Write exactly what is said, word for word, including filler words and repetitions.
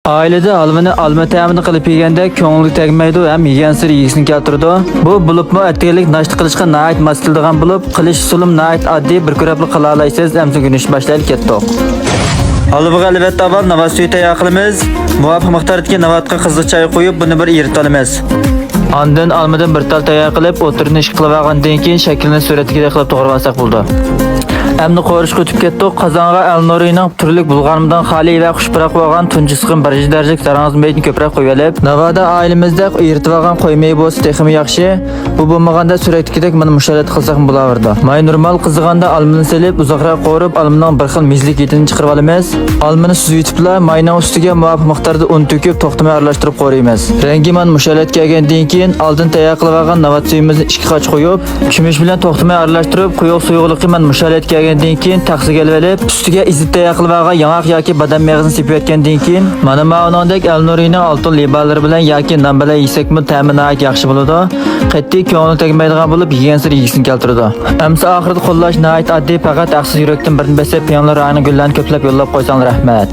ئائىلىدە ھالۋىنى ئالما تەمىدە قىلىپ يېگەندەك كۆڭۈلگە تەگمەيدۇ ھەم يېگەنسېرى يېگۈسىنى كەلتۈرىدۇ. بۇ بولۇپمۇ ئەتىگەنلىك ناشتا قىلىشقا ناھايىتى ماس كېلىدىغان بولۇپ، قىلىش ئۇسۇلىمۇ ناھايىتى ئاددىي، بىر كۆرۈپلا قىلالايسىز. ئەمسە ئۆگىنىشنى باشلايلى، كەتتۇق. ھالۋىغا ئەلۋەتتە ئاۋۋال ناۋات سۈيى تەييار قىلىمىز. مۇۋاپىق مىقداردىكى ناۋاتقا قىزغىچ چاي قۇيۇپ، بۇنى بىر ئېرىتىۋالىمىز. ئاندىن ئالمىدىن بىر تال تەييار قىلىپ، ئوتتۇرىنى ئىشقا قىلىۋالغاندىن كېيىن شەكلىنى سۈرەتتىكىدەك قىلىپ توغرىۋالساق بولىدۇ. ئەمدى قورۇشقا ئۆتۈپ كەتتۇق. قازانغا ئەلنۇرىنىڭ تۈرلۈك بۇلغانمىدىن خالىي ۋە خۇشپۇراق بولغان تۇنجى سىقىم بىرىنچى دەرىجىلىك زاراڭزا مېيىنى كۆپرەك قويۇۋېلىپ، ناۋادا ئائىلىمىزدەك ئېرىتىۋالغان قوي مېيى بولسا تېخىمۇ ياخشى. بۇ بولمىغاندا سۈرەتتىكىدەك مانا مۇشۇ ھالەتتە قىلساقمۇ بولاۋېرىدۇ. ماي نورمال قىزىغاندا ئالمىنى سېلىپ، ئۇزاقراق قورۇپ، ئالمىنىڭ بىر خىل مېزىلىك ھىدىنى چىقىرىۋالىمىز. ئالمىنى سۈزۈۋېتىپلا، ماينىڭ ئۈستىگە مۇۋاپىق مىقداردا ئۇن تۆكۈپ، توختىماي ئارىلاشتۇرۇپ قورۇيمىز. رەڭگى مانا مۇشۇ ھالەتكە كەلگەندىن كېيىن، ئالدىن تەييار قىلىۋالغان ناۋات سۈيىمىزنى ئىككى قاچ قۇيۇپ، چۆمۈچ بىلەن توختىماي ئارىلاشتۇرۇپ، قويۇق سۇيۇقلۇقى مانا مۇشۇ ھالەتكە كەلگەندىن كېيىن، تەخسىگە ئېلىۋېلىپ، ئۈستىگە ئېزىپ تەييار قىلىۋالغان ياڭاق ياكى بادام مېغىزىنى سېپىۋەتكەندىن كېيىن، مانا ماۋۇنىڭدەك ئەلنۇرىنىڭ ئالتۇن لىبالىرى بىلەن ياكى نان بىلەن يېسەكمۇ تەمى ناھايىتى ياخشى بولىدۇ. قەتئىي كۆڭۈل تەگمەيدىغان بولۇپ، يېگەنسېرى يېگۈسىنى كەلتۈرىدۇ. ئەمسە ئاخىرىدا قوللاش ناھايىتى ئاددىي، پەقەت ھەقسىز يۈرەكتىن بىرنى بېسىپ، پىڭلىن رايىنىڭ گۈللەرنى كۆپلەپ يوللاپ قويساڭلار رەھمەت.